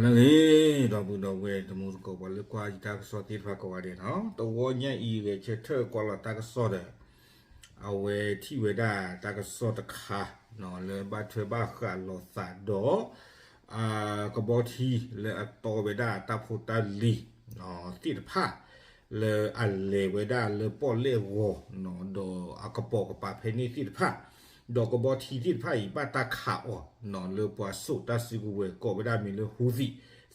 လံ ဒီပုၢ်ဒီဝဲၢ်တံၤသကိး ပှၤလၢကွၢ်ယတၢ်ကစီၣ်သ့ၣ်တဖၣ်ကိးဂၤဒဲးနီၤ, တဝီညါအံၤ ဂဲၤဆၢထၢၣ်ကွၢ်လီၤတၢ်ကစီၣ်ဒီး အဝဲထံၣ်ဝဲဒၣ်တၢ်ကစီၣ်တခါ လၢဘၣ်ထွဲဘၣ်ဃးလိာ်သးဒီး ကဘီထံလၢအတီဝဲဒၣ်တၢ်ဖိတၢ်လံၤသ့ၣ်တဖၣ် လၢအလဲၤဝဲဒၣ်လၢပီၣ်လဲၣ်ဂီၤ ဒီးအကပိာ်ကပၤဖဲန့ၣ်သ့ၣ်တဖၣ်, ဒီးကဘီထံသ့ၣ်တဖၣ်အံၤ ဘၣ်တၢ်ခးအီၤ လၢပှၤစိာ်တၢ်စုကဝဲၤကိးဝဲဒၣ်မ့ၢ်လၢ Houthi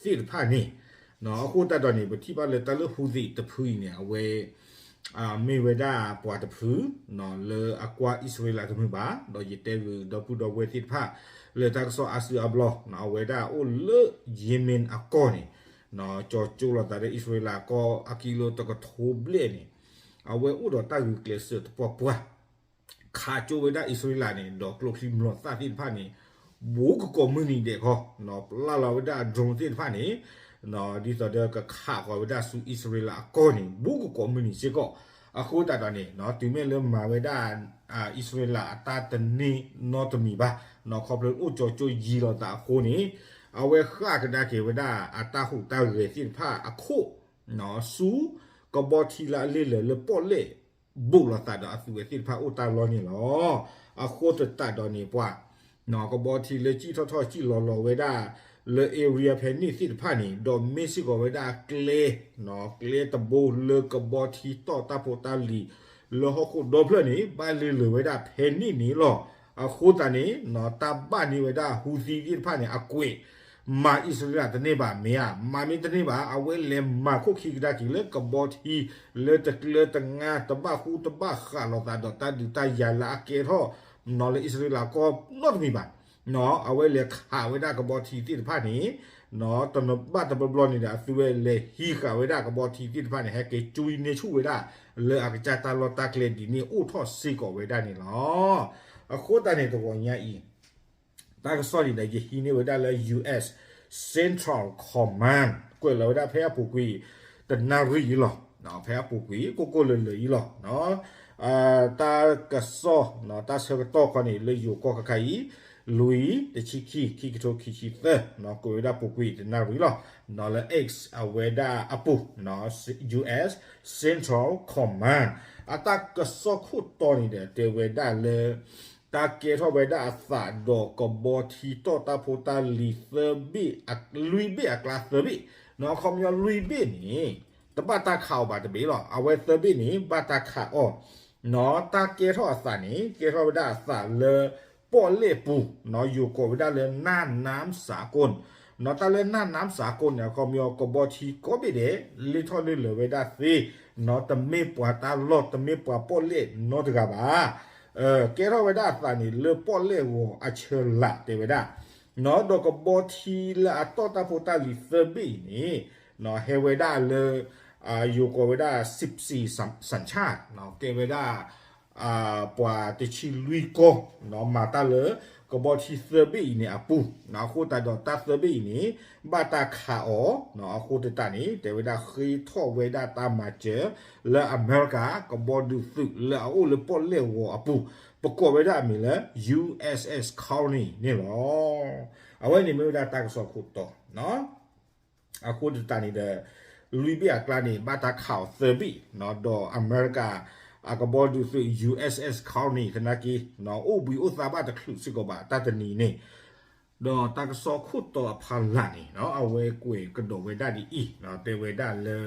သ့ၣ်တဖၣ်န့ၣ်, အဃိသတးဒီးန့ၣ် ပထံၣ်ဘၣ်လၢတၢ်လၢ Houthi တဖုအံၤန့ၣ် အဝဲ မ့ၢ်ဝဲဒၣ်ပှၤတဖု လၢအကွၢ်အံၣ်စရ့လးတမုာ်ဘၣ်, ဒီးယတဲဂ့ၤဒီပုၢ်ဒီဝဲၢ်သ့ၣ်တဖၣ် လၢတၢ်ကစီၣ်အါစုအါဘျီ အဝဲဒၣ်အိၣ်လၢ Yemen အကီၢ်န့ၣ် ကၠီကၠိလိာ်သးဒီးအံၣ်စရ့လးအကီၢ်အကံလိာ်တကထိဘျဲၣ်န့ၣ်, အဝဲအိၣ်ဒီးတၢ်ဂုာ်ကျဲးစၢးတပှၢ်ပှၢ် ခးကၠိဝဲဒၣ်အံၣ်စရ့လးန့ၣ် ဒီးကျိချံမျိာ်သၣ်သ့ၣ်တဖၣ်န့ၣ် ဘူးကကိးမုၢ်နံၤဒဲးခီ, ပျၢ်လီၤဝဲဒၣ် drone သ့ၣ်တဖၣ်န့ၣ် ဒ်သိးဒီးကခးဃီၤဝဲဒၣ်ဆူအံၣ်စရ့လးအကီၢ်န့ၣ် ဘူးကကိးမုၢ်နံၤစ့ၢ်ကီး, အဃိသတးဒီးန့ၣ် တုၤမ့ၢ်လၢမၤဝဲဒၣ် အံၣ်စရ့လးအတၢ်တန့ၢ်နီတမံၤဘၣ်, ခီဖျိအိၣ်ကၠီကၠိယံၤလိာ်သးအဃိန့ၣ် အဝဲဃၣ်ကဒါက့ၤဝဲဒၣ်အတၢ်ဟူးတၢ်ဂဲၤသ့ၣ်တဖၣ်အခိၣ် ဆူ ကဘီထံလၢအလ့ၢ်လၢၤလၢပီၣ်လဲၣ် ဘူးလိာ်သးဒီးအသုးဝဲသ့ၣ်တဖၣ်အိၣ်တၢ်လီၢ်န့ၣ်လီၤ. အဃိသတးဒီးန့ၣ်ပှၤ ကဘီထံလၢကံၣ်ထီၣ်ထီၣ်ကံၣ်လီၤလီၤဝဲဒၣ် လၢ area ဖဲန့ၣ်သ့ၣ်တဖၣ်န့ၣ် ဒီးမ့ၢ်စ့ၢ်ကီးဝဲဒၣ်ကျဲ ကျဲတဘိလၢကဘီထံတီၢ်တၢ်ဖိတၢ်လံၤ လၢဟီၣ်ခိၣ်ဒီဖျၢၣ်န့ၣ် ဘၣ်လ့ၢ်လၢၤဝဲဒၣ်ဖဲန့ၣ်န့ၣ်လီၤ. အဃိသတးန့ၣ် တၢ်ဘၣ်န့ၢ်ဝဲဒၣ် Houthi သ့ၣ်တဖၣ်န့ၣ် အကွဲး မၤအံၣ်စရ့လးတန့ၢ်ဘၣ် မ့ၢ်ဧါ, မၤမ့ၢ်တန့ၢ်ဘၣ် အဝဲလဲၤမၤခိၣ်ခံကဒါက့ၤလၢကဘီထံ လၢတကျၢၤတငါ တဘၣ်ဃူတဘၣ်ဃးလိာ်သးဒီးတၢ်ဒုးတၢ်ယၤလၢအကဲထီၣ် လၢအံၣ်စရ့လးကီၢ်နီတမံၤဘၣ်, အဝဲလဲၤခးဝဲဒၣ်ကဘီထံသ့ၣ်တဖၣ်န့ၣ် တနဘၣ်တဘျီဘျီန့ၣ်ဒီး အသုဝဲလဲၤဟံးဃာ်ဝဲဒၣ်ကဘီထံသ့ၣ်တဖၣ်န့ၣ် ဟဲက့ၤကွံန့ၢ်ဆူၣ်ဝဲဒၣ် လၢအကစၢ်တၢ်လီၢ်တၢ်ကျဲဒ်န့ၣ်အိၣ်ထီၣ်စ့ၢ်ကီးဝဲဒၣ်န့ၣ်လီၤ. အဃိသတးန့ၣ်တဂီၤညါအံၤ တၢ်ကစီၣ်န့ၣ်ဒီး ယဟံးန့ၢ်ဝဲဒၣ်လၢ US Central Command ကွဲးလီၤဝဲဒၣ်ဖဲအပူၤကွံာ် တနၣ်ရံၣ်အံၤလီၤ. ဖဲအပူၤကွံာ် ကိၢ်ကိၢ်လၢၤလၢၤအံၤလီၤ. တၢ်ကစီၣ် တၢ်ဆၢကတီၢ်ခီန့ၣ် လၢယိၤကီၢ်ခါခါအံၤ လွံၢ် တဆံခံ ခံကထိခံဆံသၢ ကွဲးဝဲဒၣ်ပူၤကွံာ်တနၣ်ရံၣ်လီၤ. လၢ X အဝဲဒၣ်အပူၤ US Central Command အတၢ်ကစီၣ်ခိၣ်တီန့ၣ်ဒီး တဲဝဲဒၣ်လၢ တၢ်ကဲထီၣ်ဝဲဒၣ်အသးဒီးကဘီထံတီၢ်တၢ်ဖိတၢ်လံၤသၢဘ့ၣ် လွံၢ်ဘ့ၣ်အကျါသၢဘ့ၣ်, အခီပညီလွံၢ်ဘ့ၣ်န့ၣ် တဘၣ်တၢ်ခးအီၤဘၣ်တဘ့ၣ်လီၤ. အဝဲသၢဘ့ၣ်န့ၣ် ဘၣ်တၢ်ခးအီၤ တၢ်ကဲထီၣ်အသးန့ၣ် ကဲထီၣ်ဝဲဒၣ်အသးလၢ ပီၣ်လဲၣ်ပူၤ ယိၤကိးဝဲဒၣ်လၢ နၢ်နၢမ်စးကိၣ်, တၢ်လၢ နၢ်နၢမ်စးကိၣ် န့ၣ် အခီပညီကဘီထံကိးဘ့ၣ်ဒဲး လ့ၣ်ထီၣ်လ့ၢ်လၢၤဝဲဒၣ်သ့, တမ့ၢ်ပှၤတၢ်လီၢ် တမ့ၢ်ပှၤပီၣ်လဲၣ်နီတဂၤဘၣ်. ကဲထီၣ်ဝဲဒၣ်အသးန့ၣ် လၢပီၣ်လဲၣ်ဂီၤအဆၢလာ်တဲဝဲဒၣ်, ဒီးကဘီထံလၢအတီၢ်တၢ်ဖိတၢ်လံၤသၢဘ့ၣ်အံၤန့ၣ် ဟဲဝဲဒၣ်လၢ ယိၤကိးဝဲဒၣ် စံးစံးစၣ်ဆၣ် ကဲဝဲဒၣ် ပှၤတဆံလွံၢ်ကီၢ် မၤတၢ်လၢ ကဘီထံသၢဘ့ၣ်အံၤန့ၣ်အပူၤ, အဃိသတးဒီးတၢ်သၢဘ့ၣ်အံၤန့ၣ် ဘၣ်တၢ်ခးအီၤ, အဃိသတးန့ၣ် တဲဝဲဒၣ်ဃ့ထီၣ်ဝဲဒၣ်တၢ်မၤစၢၤ လၢအမဲရကၤ ကဘီဒုးသုးလၢအအိၣ်လၢပီၣ်လဲၣ်ဂီၤအပူၤ, ပကိးဝဲဒၣ်အမံၤလၢ USS Carney န့ၣ်လီၤ. အဝဲန့ၣ်မ့ၢ်ဝဲဒၣ်တၢ်ကစီၣ်ခိၣ်တီ အဃိသတးန့ၣ်ဒီး လွံၢ်ဘ့ၣ်အကျါန့ၣ် ဘၣ်တၢ်ခးအီၤသၢဘ့ၣ်, ဒီးအမဲရကၤ အကဘီဒုးသုး USS Carney သနာ်က့ အိၣ်ဘှံးအိၣ်သါဘၣ်တချုးစ့ၢ်ကီးဘၣ် တၢ်တနံၤန့ၣ်, ဒီးတၢ်ကစီၣ်ခိၣ်တီအဖီလာ်န့ၣ် အဝဲကွဲးကဒီးဝဲဒၣ်ဒ်အံၤ, တဲဝဲဒၣ်လၢ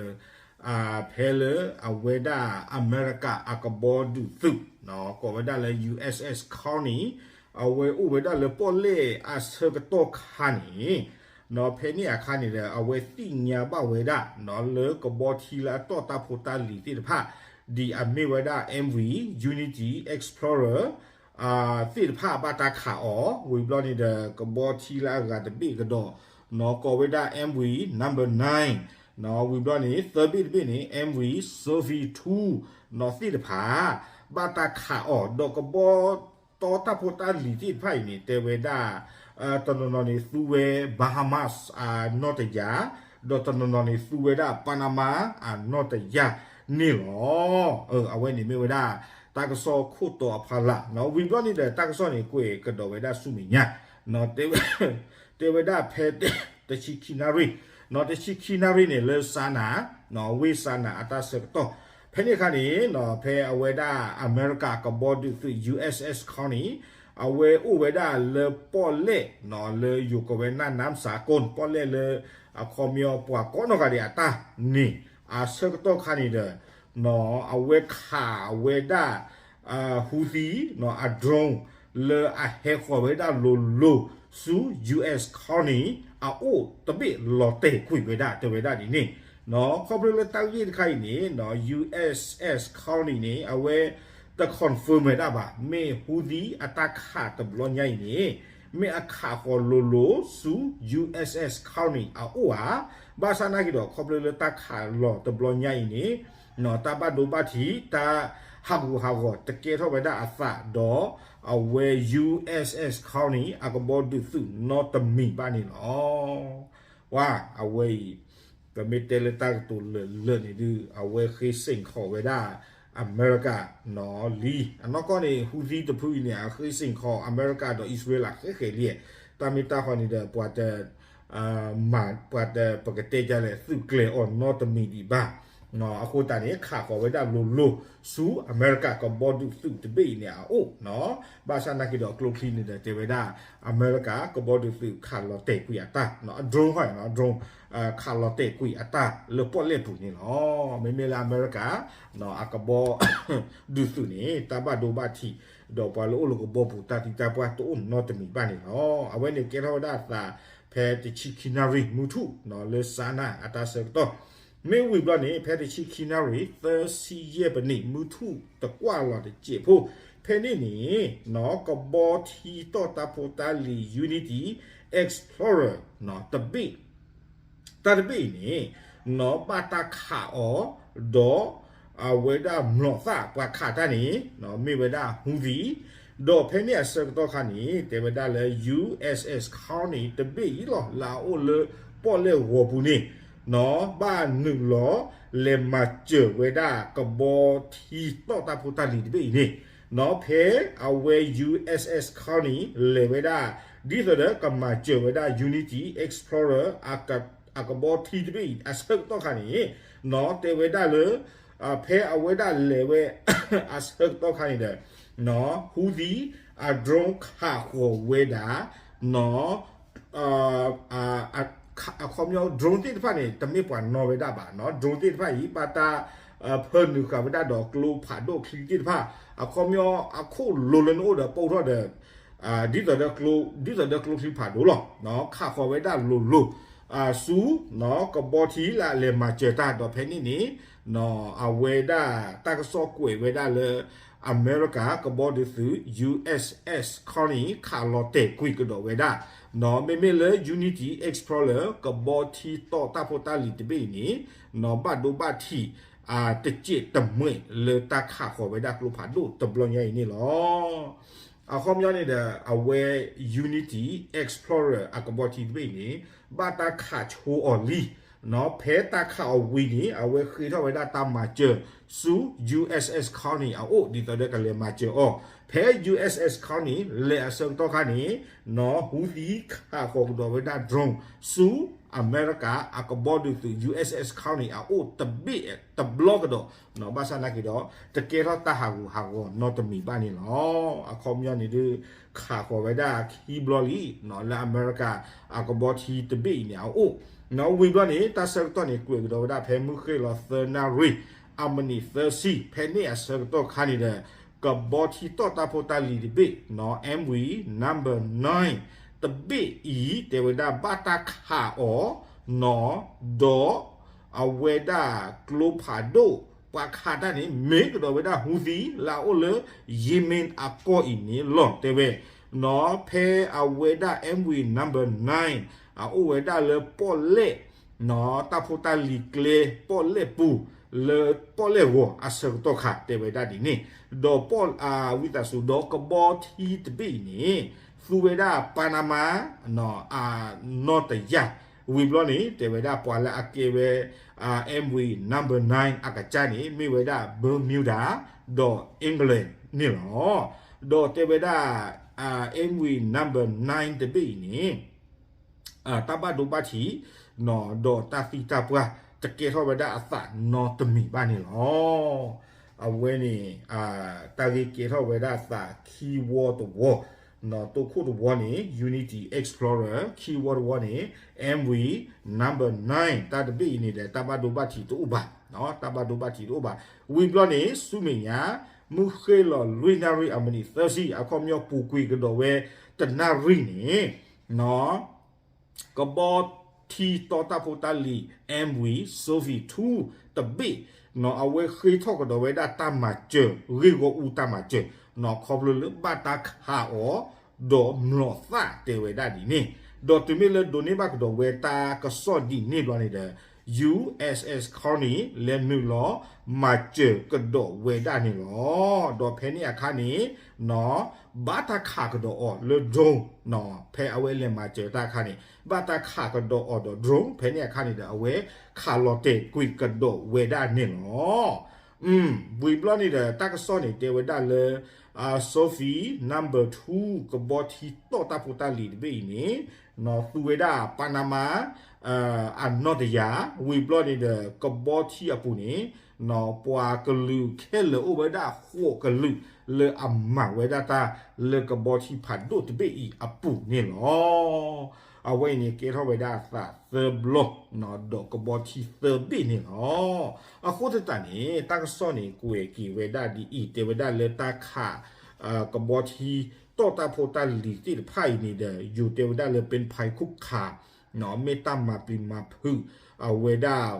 ဖဲလၢအဝဲဒၣ်အမဲရကၤအကဘီဒုးသုး ကိးဝဲဒၣ်လၢ USS Carney အဝဲအိၣ်ဝဲဒၣ်လၢပီၣ်လဲၣ်အဆၢကတီၢ်ခါန့ၣ်, ဖဲန့ၣ်အခါန့ၣ်ဒီး အဝဲသ့ၣ်ညါဘၣ်ဝဲဒၣ် လၢကဘီထံလၢအတီၢ်တၢ်ဖိတၢ်လံၤသ့ၣ်တဖၣ် ဒ်အမ့ၢ်ဝဲဒၣ် MV Unity Explorer သ့ၣ်တဖၣ်ဘၣ်တၢ်ခးအီၤ, ဝံၤဘျီန့ၣ်ဒီး ကဘီထံလၢအဂၤတဘ့ၣ်ကဒီး ကိးဝဲဒၣ် MV Number Nine ဝံၤဘျီန့ၣ် သၢဘ့ၣ်တဘ့ၣ်န့ၣ် MV Sophie Two သ့ၣ်တဖၣ် ဘၣ်တၢ်ခးအီၤ ဒီးကဘီတီၢ်တၢ်ဖိတၢ်လံၤသ့ၣ်တဖၣ်အံၤန့ၣ် တဲဝဲဒၣ် တနီၤနီၤန့ၣ်သူဝဲ Bahamas အနီၢ်တယၢ်, ဒီးတနီၤနီၤန့ၣ်သူဝဲဒၣ် Panama အနီၢ်တယၢ်န့ၣ်လီၤ. အဝဲန့ၣ်မ့ၢ်ဝဲဒၣ် တၢ်ကစီၣ်ခိၣ်တီအဖီလာ်, ဝံၤဘျီန့ၣ်ဒီး တၢ်ကစီၣ်န့ၣ်ကွဲးကဒီးဝဲဒၣ်ဆူမဲာ်ညါ, တဲဝဲဒၣ်ဖဲ တဆံခံနၣ်ရံၣ်, တဆံခံနၣ်ရံၣ်န့ၣ် လၢ Sanna, ဝ့ၢ် Sanna အတၢ်ဆၢကတီၢ်, ဖဲန့ၣ်အခါန့ၣ် ဖဲအဝဲဒၣ်အမဲရကၤကဘီဒုးသုး ယူးအ့းအ့း Colony အဝဲအိၣ်ဝဲဒၣ်လၢပီၣ်လဲၣ် လၢယိၤကိးဝဲ နၢၣ်နၢမ်စၤကိၣ် ပီၣ်လဲၣ်လၢ အခီပညီပှၤကိးနီၢ်ဂၤဒဲးအတၢ်န့ၣ် အဆၢကတီၢ်ခါန့ၣ်ဒီး အဝဲခးဝဲဒၣ် Houthi အ drone လၢအဟဲဃီၤဝဲဒၣ်လိၤလိၤဆူ ယူးအ့းအ့း Colony အအိၣ်တဘ့ၣ်လီၤတဲာ်ကွံာ်ဝဲဒၣ် တဲဝဲဒၣ်ဒ်န့ၣ်, ခီဖျိလၢတၢ်ဂ့ၢ်တခါအံၤန့ၣ် ယူးအ့းအ့း Colony န့ၣ် အဝဲတ confirm ဝဲဒၣ်ဘၣ် မ့ၢ် Houthi အတၢ်ခးတဘျီညါအံၤန့ၣ် မ့ၢ်အခးဃီၤလိၤလိၤဆူ ယူးအ့းအ့း Colony အအိၣ်ဧါ, ဘၣ်ဆၣ်နာ်က့ဒီး ခီဖျိလၢတၢ်ခးလီၤတဘျီညါအံၤန့ၣ် တၢ်ဘၣ်ဒိဘၣ်ထံး တၢ်ဟးဂူာ်ဟးဂီၤတကဲထီၣ်ဝဲဒၣ်အသးဒီး အဝဲ ယူးအ့းအ့း Colony အကဘီဒုးသုးနီတမံၤဘၣ်န့ၣ်လီၤ. ဝါ အဝဲအံၤ ပမ့ၢ်တဲလၢတၢ်ကတိၤလၢာ်လၢာ်န့ၣ်ဒုး အဝဲဃ့စ့ၣ်ခီးဝဲဒၣ် အမဲရကၤ လံ. အနီၢ်ကီၢ်န့ၣ် Houthi တဖုအံၤန့ၣ် အဃ့စ့ၣ်ခီးအမဲရကၤဒီးအံၣ်စရ့လးဃဲးဃဲးလံ. တၢ်မ့ၢ်တၢ်ဃီန့ၣ်ဒီး ပှၤတ မၤ ပှၤတ ပကတဲဒ်လဲၣ် သုးကျဲၤအီၤနီတမံၤဒံးဘၣ်. အဃိသတးန့ၣ် ခးဃီၤဝဲဒၣ်လိၤလိၤဆူအမဲရကၤကဘီဒုးသုးတဘ့ၣ်အံၤန့ၣ်အအိၣ်, ဘၣ်ဆၣ်နာ်က့ဒီးကျိချံန့ၣ်ဒီးတဲဝဲဒၣ် အမဲရကၤကဘီဒုးသုးခးလီၤတဲာ်ကွံာ်အတၢ် အ drone ဃီန့ၣ် drone ခးလီၤတဲာ်ကွံာ်အတၢ်လၢပီၣ်လဲၣ်ပူၤန့ၣ်လီၤ. မ့မ့ၢ်လၢအမဲရကၤ အကဘီဒုးသုးန့ၣ် တၢ်ဘၣ်ဒိဘၣ်ထံး ဒီးပှၤလၢအိၣ်လၢကဘီပူၤတၢ်သံတၢ်ပှၢ်တအိၣ်နီတမံၤဘၣ်န့ၣ်လီၤ. အဝဲန့ၣ်ကဲထီၣ်ဝဲဒၣ်အသး ဖဲတဆံခံနၣ်ရံၣ်မုၢ်ထူၣ် လၢ Sanaa အတၢ်ဆၢကတီၢ်, မ့ၢ်ဝံၤဘျီန့ၣ် ဖဲတဆံခံနၣ်ရံၣ် သၢဆံယဲၢ်ပနံး မုၢ်ထူၣ်တကွၢ်လီၤတစဲးဖိ, ဖဲန့ၣ်န့ၣ် ကဘီထံတီၢ်တၢ်ဖိတၢ်လံၤ Unity Explorer တဘ့ၣ် တၢ်တဘ့ၣ်အံၤန့ၣ် ဘၣ်တၢ်ခးအီၤ ဒီးအဝဲဒၣ်မျိာ်သၣ်ပှၤခးတၢ်န့ၣ် မ့ၢ်ဝဲဒၣ် Houthi, ဒီးဖဲန့ၣ်အဆၢကတီၢ်ခါန့ၣ် တဲဝဲဒၣ်လၢ ယူးအ့းအ့း Colony တဘ့ၣ်အံၤလီၤ လၢအအိၣ်လၢပီၣ်လဲၣ်ဂီၤပူၤန့ၣ် ဘၣ်နုာ်လီၤလဲၤမၤစၢၤဝဲဒၣ်ကဘီထံတီၢ်တၢ်ဖိတၢ်လံၤတဘ့ၣ်အံၤန့ၣ် ဖဲအဝဲ ယူးအ့းအ့း Colony လဲၤဝဲဒၣ် ဒ်သိးဒီးကမၤစၢၤဝဲဒၣ် Unity Explorer အကဘီထံတဘ့ၣ်အံၤ အဆၢကတီၢ်ခါန့ၣ် တဲဝဲဒၣ်လၢ ဖဲအဝဲဒၣ်လဲၤဝဲ အဆၢကတီၢ်ခါန့ၣ်ဒီး Houthi အ drone ခးဃီၤဝဲဒၣ် အခီပညီ drone သ့ၣ်တဖၣ်န့ၣ် တမ့ၢ်ပှၤနီၣ်ဝဲဒၣ်ဘၣ် drone သ့ၣ်တဖၣ်အံၤ ဘၣ်တၢ်ဖၢနုာ်ဃာ်ဝဲဒၣ်ဒီးကျိဖးဒိၣ်ချံသ့ၣ်တဖၣ် အခီပညီအခိၣ်လိၤလၢနအိၣ်ဒီးပိာ်ထီၣ်ဒီး ဒ်သိးဒီးကျိ ဒ်သိးဒီးကျိချံဖးဒိၣ်လီၤ. ခးဃီၤဝဲဒၣ်လိၤလိၤ ဆူ ကဘီထံလၢအလဲၤမၤစၢၤတၢ်ဒီးဖဲန့ၣ်န့ၣ် အဝဲဒၣ်တၢ်ကစီၣ်ကွဲးဝဲဒၣ်လၢ အမဲရကၤကဘီဒုးသုး ယူးအ့းအ့း Colony ခးလီၤတဲာ်ကွံာ်ကဒီးဝဲဒၣ် မ့မ့ၢ်လၢ Unity Explorer ကဘီထံတီၢ်တၢ်ဖိတၢ်လံၤတဘ့ၣ်အံၤန့ၣ် ဘၣ်ဒိဘၣ်ထံး တစဲးတမှဲာ်လၢတၢ်ခးဃီၤဝဲဒၣ်ကျိဖးဒိၣ်တဘျီညါအံၤန့ၣ်လီၤ. အခီပညီန့ၣ်ဒီး အဝဲ Unity Explorer အကဘီထံတဘ့ၣ်အံၤန့ၣ် ဘၣ်တၢ်ခးဆိအီၤလံ ဖဲတၢ်ခးအီၤဝံၤန့ၣ် အဝဲဃ့ထီၣ်ဝဲဒၣ်တၢ်မၤစၢၤဆူ ယူးအ့းအ့း Colony အအိၣ် ဒ်သိးဒီးကလဲၤမၤစၢၤအီၤ ဖဲ ယူးအ့းအ့း Colony လဲၤအဆၢကတီၢ်ခါန့ၣ် Houthi ခးဃီၤကဒီးဝဲဒၣ် drone ဆူအမဲရကၤအကဘီဒုးသုး ယူးအ့းအ့း Colony အအိၣ်တဘ့ၣ်တဘျီကဒီး ဘၣ်ဆၣ်နာ်က့ဒီး တကဲထီၣ်တၢ်ဟးဂူာ်ဟးဂီၤနီတမံၤဘၣ်န့ၣ်လီၤ. အခီပညီန့ၣ်ဒုး ခးဃီၤဝဲဒၣ်ခံဘျီလံ လၢအမဲရကၤအကဘီထံတဘ့ၣ်အံၤန့ၣ်အအိၣ် ဝံၤဘျီန့ၣ် တၢ်ဆၢကတီၢ်န့ၣ် ကွဲးကဒီးဝဲဒၣ်ဖဲမုၢ်ဃ့ၢ်လီၤသၢနၣ်ရံၣ် အမံးနံးသၢဆံ ဖဲန့ၣ်အဆၢကတီၢ်ခါန့ၣ်ဒီး ကဘီထံတီၢ်တၢ်ဖိတၢ်လံၤတဘ့ၣ် MV number nine တဘ့ၣ်အံၤ တဲဝဲဒၣ်ဘၣ်တၢ်ခးအီၤ ဒီး အဝဲဒၣ်ကျိဖးဒိၣ် ပှၤခးတၢ်န့ၣ် မ့ၢ်ကဒီးဝဲဒၣ် Houthi လၢအအိၣ်လၢ Yemen အကီၢ်အံၤန့ၣ်လီၤ တဲဝဲ ဖဲအဝဲဒၣ် MV number nine အအိၣ်ဝဲဒၣ်လၢပီၣ်လဲၣ် တၢ်ဖိတၢ်လံၤကျဲ ပီၣ်လဲၣ်ပူၤ လၢပီၣ်လဲၣ်ဂီၤအဆၢကတီၢ်ခါ တဲဝဲဒၣ်ဒ်န့ၣ် ဒီးပီၣ် ဝံသးစူၤ ဒီးကဘီထံတဘ့ၣ်အံၤန့ၣ် သူဝဲဒၣ် Panama နီၢ်တယၢ် ဝံၤဘျီန့ၣ် တဲဝဲဒၣ်ပှၤလၢအကဲဝဲ MV number nine အကစၢ်န့ၣ် မ့ၢ်ဝဲဒၣ် Bermuda ဒီး England န့ၣ်လီၤ. ဒီးတဲဝဲဒၣ် MV number nine တဘ့ၣ်အံၤန့ၣ် တၢ်ဘၣ်ဒိဘၣ်ထံး ဒီးတၢ်သံတၢ်ပှၢ် တကဲထီၣ်ဝဲဒၣ်အသးနီတမံၤဘၣ်န့ၣ်လီၤ. အဝဲန့ၣ် တၢ်ဂ့ၢ်ကဲထီၣ်ဝဲဒၣ်အသးခံဝီတဝီ, တိခိၣ်တဝီန့ၣ် Unity Explorer, ခံဝီတဝီန့ၣ် M V number nine တၢ်တဘ့ၣ်အံၤန့ၣ်ဒီး တၢ်ဘၣ်ဒိဘၣ်ထံးတအိၣ်ဘၣ်, တၢ်ဘၣ်ဒိဘၣ်ထံးတအိၣ်ဘၣ်. ဝံၤဘျီန့ၣ် ဆူမဲာ်ညါ မုၢ်ဃ့ၢ်လီၤလွံၢ်နၣ်ရံၣ်အမံးနံးသၢဆံ အခီပညီပူၤကွံာ်ကဒီးဝဲတနၣ်ရံၣ်န့ၣ် ကဘီထံတီတၢ်ဖိတၢ်လံၤ M V Sophie two တဘ့ၣ် အဝဲဃ့ထီၣ်ကဒီးဝဲဒၣ်တၢ်မၤစၢၤ ဂ့ၢ်ဂီၢ်အူတၢ်မၤစၢၤ ခီဖျိလၢဘၣ်တၢ်ခးအီၤ ဒီးမျိာ်သၣ်တဲဝဲဒၣ်ဒ်န့ၣ်, ဒီးတုၤမ့ၢ်လၢဒိးန့ၢ်ဘၣ်ကဒီးဝဲတၢ်ကစီၣ်ဒ်န့ၣ်ဘျီန့ၣ်ဒီး U S S Connie လဲၤနုာ်လီၤမၤစၢၤကဒီးဝဲဒၣ်န့ၣ်လီၤ. ဒီးဖဲန့ၣ်အခါန့ၣ် ဘၣ်တၢ်ခးကဒီးအီၤလၢ drone ဖဲအဝဲလဲၤမၤစၢၤတၢ်အခါန့ၣ် ဘၣ်တၢ်ခးကဒီးအီၤဒီး drone ဖဲန့ၣ်အခါန့ၣ်ဒီး အဝဲခးလီၤတဲာ်ကွံာ်ကဒီးဝဲဒၣ်န့ၣ်လီၤ. ဝံၤဘျီန့ၣ်ဒီး တၢ်ကစီၣ်န့ၣ်တဲဝဲဒၣ်လၢ Sophie number two ကဘီထံတီၢ်တၢ်ဖိတၢ်လံၤတဘ့ၣ်အံၤန့ၣ် သူဝဲဒၣ် Panama အနီၢ်တယၢ်, ဝံၤဘျီန့ၣ်ဒီး ကဘီထံအပူၤန့ၣ် ပှၤကလုာ်ခဲလၢာ်အိၣ်ဝဲဒၣ်ဃိးကလုာ် လၢအမၤဝဲဒၣ်တၢ်လၢကဘီထံဖးဒိၣ်တဘ့ၣ်အံၤအပူၤန့ၣ်လီၤ. အဝဲအံၤန့ၣ်ကဲထီၣ်ဝဲဒၣ်အသးသၢဘျီ ဒီးကဘီထံသၢဘ့ၣ်န့ၣ်လီၤ. အဃိသတးန့ၣ် တၢ်ကစီၣ်န့ၣ် ကွဲးက့ၤဝဲဒၣ်ဒ်အံၤ တဲဝဲဒၣ်လၢတၢ်ခး ကဘီထံ တီၢ်တၢ်ဖိတၢ်လံၤသ့ၣ်တဖၣ်အံၤန့ၣ်ဒီး ယိၤတဲဝဲဒၣ်လၢ ပ့ဖဲခုခး မ့ၢ်တၢ်မၤပျံၤမၤဖုး အဝဲဒၣ်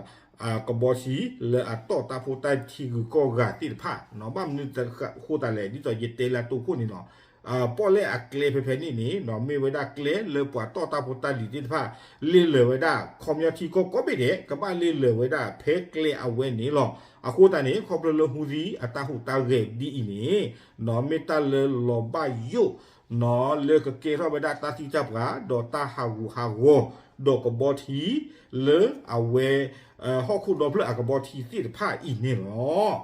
ကဘီထံလၢအတီၢ်တၢ်ဖိတၢ်ထံဂုၤကီၢ်ဂၤသ့ၣ်တဖၣ် ဘၣ်မနုၤအဃိသတးလဲၣ် ဒ်သိးယတဲလၢအတိခိၣ်န့ၣ်လီၤ. ပီၣ်လဲၣ်အကျဲဖဲဖဲန့ၣ်န့ၣ် မ့ၢ်ဝဲဒၣ်ကျဲလၢပှၤတီၢ်တၢ်ဖိတၢ်လံၤသ့ၣ်တဖၣ် လ့ၢ်လၢာ်ဝဲဒၣ် ခီပညီထံကီၢ်ကိးဘ့ၣ်ဒဲး ကဘၣ်လ့ၢ်လၢာ်ဝဲဒၣ်ဖဲကျဲအဝဲန့ၣ်လီၤ. အဃိသတးန့ၣ် ခီဖျိလၢဟူသံအတၢ်ဟူးတၢ်ဂဲၤဒ်အံၤန့ၣ် မ့ၢ်တၢ်လၢလီၤဘၣ်ယိၣ် လၢကကဲထီၣ်ဝဲဒၣ်တၢ်သံတၢ်ပှၢ် ဒီးတၢ်ဟးဂူာ်ဟးဂီၤ ဒီးကဘီထံ လၢအဝဲ ဟီၣ်ခိၣ်ဒီဖျၢၣ်အကဘီထံသ့ၣ်တဖၣ်အံၤန့ၣ်လီၤ.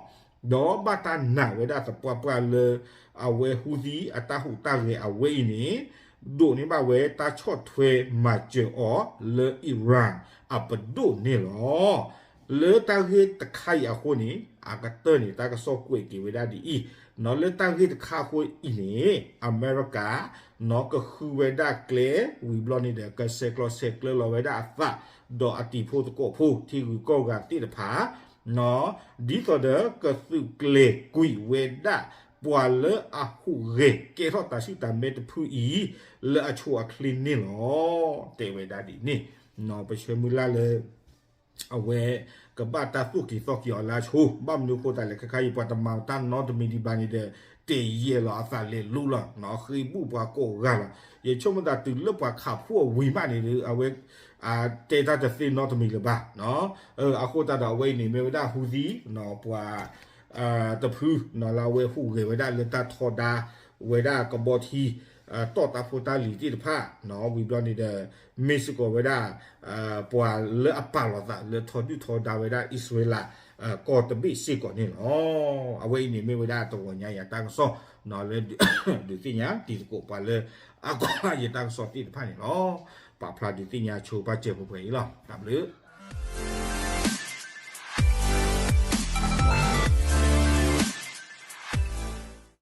ဒီးဘၣ်တၢ်နာ်ဝဲဒၣ်သပှၢ်ပှၢ်လၢ အဝဲဟူသံအတၢ်ဟူးတၢ်ဂဲၤအဝဲအံၤန့ၣ် ဒိးန့ၢ်ဘၣ်ဝဲတၢ်ဆီၣ်ထွဲမၤစၢၤအီၤလၢ Iran အပဒိၣ်န့ၣ်လီၤ. လၢတၢ်ဂ့ၢ်တခါအံၤအဃိန့ၣ် အကတၢၢ်န့ၣ် တၢ်ကစီၣ်ကွဲးက့ၤဝဲဒၣ်ဒ်အံၤ, လၢတၢ်ဂ့ၢ်တခါအဃိအံၤန့ၣ် အမဲရကၤ ကဃုဝဲဒၣ်ကျဲ ဝံၤဘျီန့ၣ်ဒီး ကဆဲးကျိးဆဲးကျၢလီၤဝဲဒၣ်အသး ဒီးအတံၤဖိသကိးဖိ ထံဂုၤကီၢ်ဂၤသ့ၣ်တဖၣ် ဒ်သိးဒီးကသုးကျဲၤကွံာ်ဝဲဒၣ် ပှၤလၢအဟူးဂဲၤကဲထီၣ်တၢ်ဆူၣ်တၢ်မဲတဖုအံၤ လၢအဆိအချ့န့ၣ်လီၤ တဲဝဲဒၣ်ဒ်န့ၣ်, ပဆၢမုၢ်လၢ်လၢ အဝဲ ကဘၣ်တၢ်သူၣ်က့ၤသီၣ်က့ၤအီၤလၢအဆိ, ဘၣ်မနုၤအဃိသတးလဲၣ် ခဲခါအံၤပှၤတမၤတၢ်နီတမံၤဒံးဘၣ်န့ၣ်ဒီး တယံာ်လီၤအသးလဲၤလူလီၤ, ဃ့ဘူၣ်ပှၤကိးဂၤလီၤ. ယဆိကမိၣ်သးတုၤလၢပှၤခးဖှိၣ်အဝံၤမးန့ၣ်ဒီး အဝဲ တဲတၢ်တသ့နီတမံၤလၢၤဘၣ်. အဃိသတးဒီးအဝဲအံၤန့ၣ် မ့ၢ်ဝဲဒၣ်ဟူသံ ပှၤ တဖု လၢအဝဲဟူးဂဲၤဝဲဒၣ်လၢတၢ်ထီဒါ ဝဲဒၣ်ကဘီထံ တီၢ်တၢ်ဖိတၢ်လံၤသ့ၣ်တဖၣ် ဝံၤဘျီန့ၣ်ဒီး မ့ၢ်စ့ၢ်ကီးဝဲဒၣ် ပှၤလၢအပာ်လီၤသးလၢထီဒုၣ်ထီဒါဝဲဒၣ်အံၣ်စရ့လး ကီၢ်တဘ့ၣ်စ့ၢ်ကီးန့ၣ်လီၤ. အဝဲအံၤန့ၣ်မ့ၢ်ဝဲဒၣ်တဂီၤညါယတၢ်ကစီၣ် လၢ ဒုးသ့ၣ်ညါတံၤသကိးပှၤလၢ အကွၢ်ယတၢ်ကစီၣ်သ့ၣ်တဖၣ်န့ၣ်လီၤ. ပာ်ဖျါဒုးသ့ၣ်ညါဆိပာ်စၢၤပှဲၤပှဲၤအံၤလီၤ. တၢ်ဘျုး